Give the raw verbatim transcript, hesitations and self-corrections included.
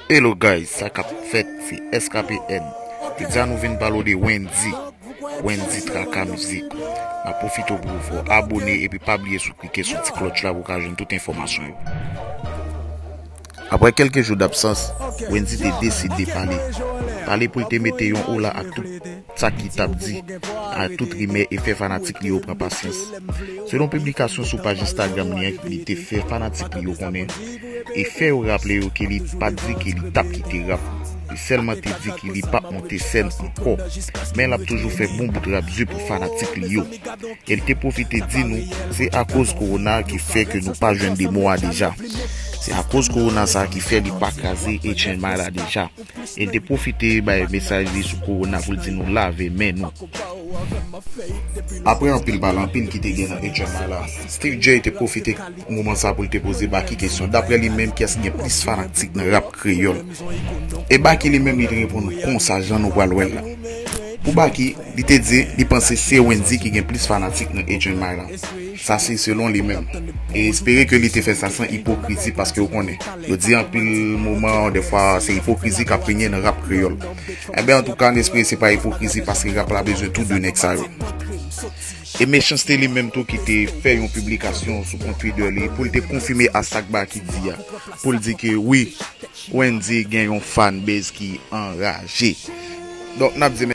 Hello guys, sa k ap fèt? Se S K P N. Jodi a nou vin pale w de Wendyy. Wendyy Traka Mizik. N ap pwofite w pou w fè w abone epi pa bliye sou klike sou ti klòch la pou w ka jwenn tout enfòmasyon yo. Apre kèlke jou dabsans, Wendyy te deside pale. Pale pou l te mete yon ola ak tout sa ki t ap di, a tout rimè e fè fanatik li yo pran pasyans. Selon piblikasyon sou paj Instagram li an, li te fè fanatik li yo konnen e fè yo raple yo ke li pa t di ke li t ap kite rap. Li sèlman te di ke li p ap monte sèn ankò. Men l ap toujou fè bon bout rap jwe pou fanatik li yo. E l te pwofite di nou, se akoz kowona ki fè ke nou pa jwenn de mò a deja. Se akoz kowona sa ki fè li pa kraze H N M I la deja. E l te pwofite bay mesaj li sou kowona pou l di nou lave men nou. Apre anpil pale anpil ki te gen nan H N M I la, Steve J te pwofite moman sa pou l te poze Baky kesyon. Dapre li menm, kiyès ki gen plis fanatik nan rap kreyòl? E Baky li menm li te reponn konsa jan nou pral wè l la. Pou Baky, li te di li panse se Wendyy ki gen plis fanatik nan H N M I la. Sa se selon li menm. E espere ke li te fè sa san ipokrizi paske w konnen, yo di anpil moman, dèfwa se ipokrizi k ap renye nan rap kreyòl. Enben, antouka, n espere se pa ipokrizi paske rap la bezwen tou de nèg sa yo. E Mechanste li menm tou ki te fè yon piblikasyon sou kont Twitter li pou l te konfime a sa k Baky di a. Pou l di ke wi, Wendyy gen yon fanbase ki anraje. Donk, n ap di